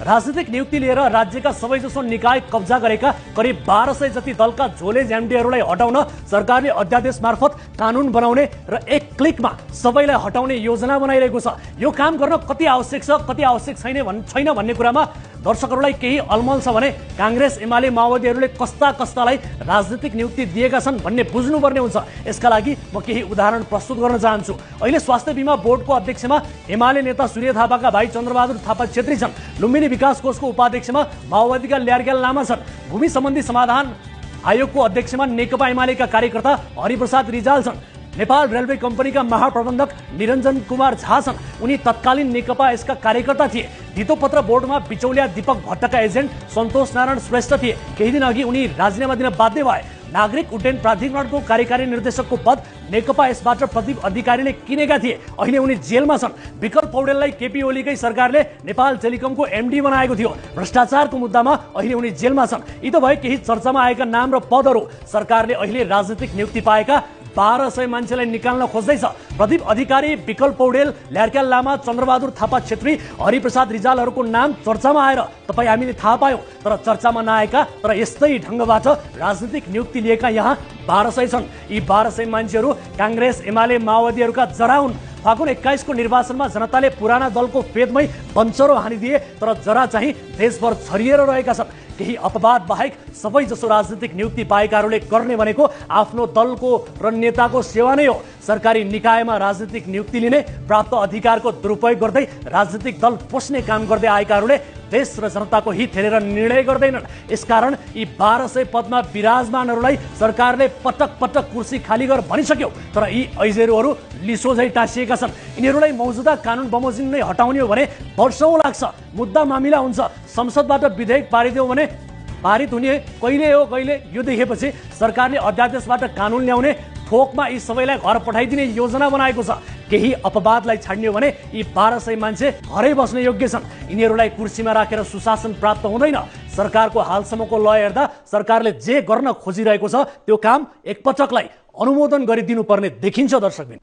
राजनीतिक नियुक्ति लिएर राज्यका सबैजसो निकाय कब्जा गरेका करिब 1200 जति दलका झोले एमडीहरूलाई हटाउन सरकारले अध्यादेश मार्फत कानून बनाउने र एक क्लिकमा सबैलाई हटाउने योजना बनाइरहेको छ। यो काम गर्न कति आवश्यक छ, कति आवश्यक छैन भन्ने कुरामा दर्शकहरूलाई केही अलमल छ भने कांग्रेस एमाले माओवादीहरूले कस्तालाई राजनीतिक नियुक्ति दिएका छन् भन्ने बुझ्नुपर्ने हुन्छ। यसका लागि म केही उदाहरण प्रस्तुत गर्न चाहन्छु। अहिले स्वास्थ्य बीमा बोर्डको अध्यक्षमा एमाले नेता सूर्य थापाका भाइ चन्द्रबहादुर थापा छेत्री छन्। लुम्बिनी विकास कोषको उपाध्यक्षमा माओवादीका ल्यारग्याल लामा छन्। भूमि सम्बन्धी समाधान आयोगको अध्यक्षमा नेकपा एमालेका कार्यकर्ता हरिप्रसाद रिजाल छन्। नेपाल रेलवे कम्पनीका महाप्रबन्धक निरञ्जन कुमार झा छन्। उनी तत्कालीन नेकपा यसका कार्यकर्ता थिए। धितोपत्र बोर्डमा बिचौलिया दीपक भट्टका एजेन्ट सन्तोष नारायण श्रेष्ठ थिए। केही दिन अघि उनी राजीनामा दिन बाध्य भए। नागरिक उड्डयन प्राधिकरणको कार्यकारी निर्देशकको पद नेकपा यसबाट प्रदीप अधिकारीले किनेका थिए। अहिले उनी जेलमा छन्। विकल्प पौडेललाई केपी ओलीकै सरकारले नेपाल टेलिकमको एमडी बनाएको थियो। भ्रष्टाचारको मुद्दामा अहिले उनी जेलमा छन्। यी त भए केही चर्चामा आएका नाम र पदहरू। सरकारले अहिले राजनीतिक नियुक्ति पाएका 1200 मान्छेलाई निकाल्न खोज्दैछ। प्रदीप अधिकारी, विकल्प पौडेल, ल्यारक्याल लामा, चन्द्रबहादुर थापा छेत्री, हरिप्रसाद रिजालहरूको नाम चर्चामा आएर हामीले थाहा पायौं। तर चर्चामा नआएका तर यस्तै ढंगबाट राजनीतिक नियुक्ति लिएका यहाँ 1200 छन्। यी 1200 मान्छेहरू कांग्रेस एमाले माओवादीहरूका जरा हुन्। फागुन 21 को निर्वाचनमा जनताले पुराना दलको फेदमै बन्चरो हानिदिए, तर जरा चाहिँ देशभर छरिएर रहेका छन्। केही अपवाद बाहेक सबै जसो राजनीतिक नियुक्ति पाएकाहरूले गर्ने भनेको आफ्नो दलको र नेताको सेवा नै हो। सरकारी निकायमा राजनीतिक नियुक्ति लिने, प्राप्त अधिकारको दुरुपयोग गर्दै राजनीतिक दल पोस्ने काम गर्दै आएकाहरूले देश र जनताको हित हेरेर निर्णय गर्दैनन्। यसकारण यी 1200 पदमा विराजमानहरूलाई सरकारले पटक पटक कुर्सी खाली गर भनिसक्यो। तर यी ऐजेरूहरू लिसोझै टाँसिएका छन्। यिनीहरूलाई मौजुदा कानुन बमोजिम नै हटाउने हो भने वर्षौं लाग्छ। मुद्दा मामिला हुन्छ। संसदबाट विधेयक पारिदियो भने पारित हुने कहिले हो कहिले, यो देखेपछि सरकारले अध्यादेशबाट कानुन ल्याउने, थोकमा यी सबैलाई घर पठाइदिने योजना बनाएको छ। केही अपवादलाई छाड्ने हो भने यी 1200 मान्छे घरै बस्ने योग्य छन्। यिनीहरूलाई कुर्सीमा राखेर सुशासन प्राप्त हुँदैन। सरकारको हालसम्मको लय हेर्दा सरकारले जे गर्न खोजिरहेको छ त्यो काम एकपटकलाई अनुमोदन गरिदिनु पर्ने देखिन्छ। दर्शकबिन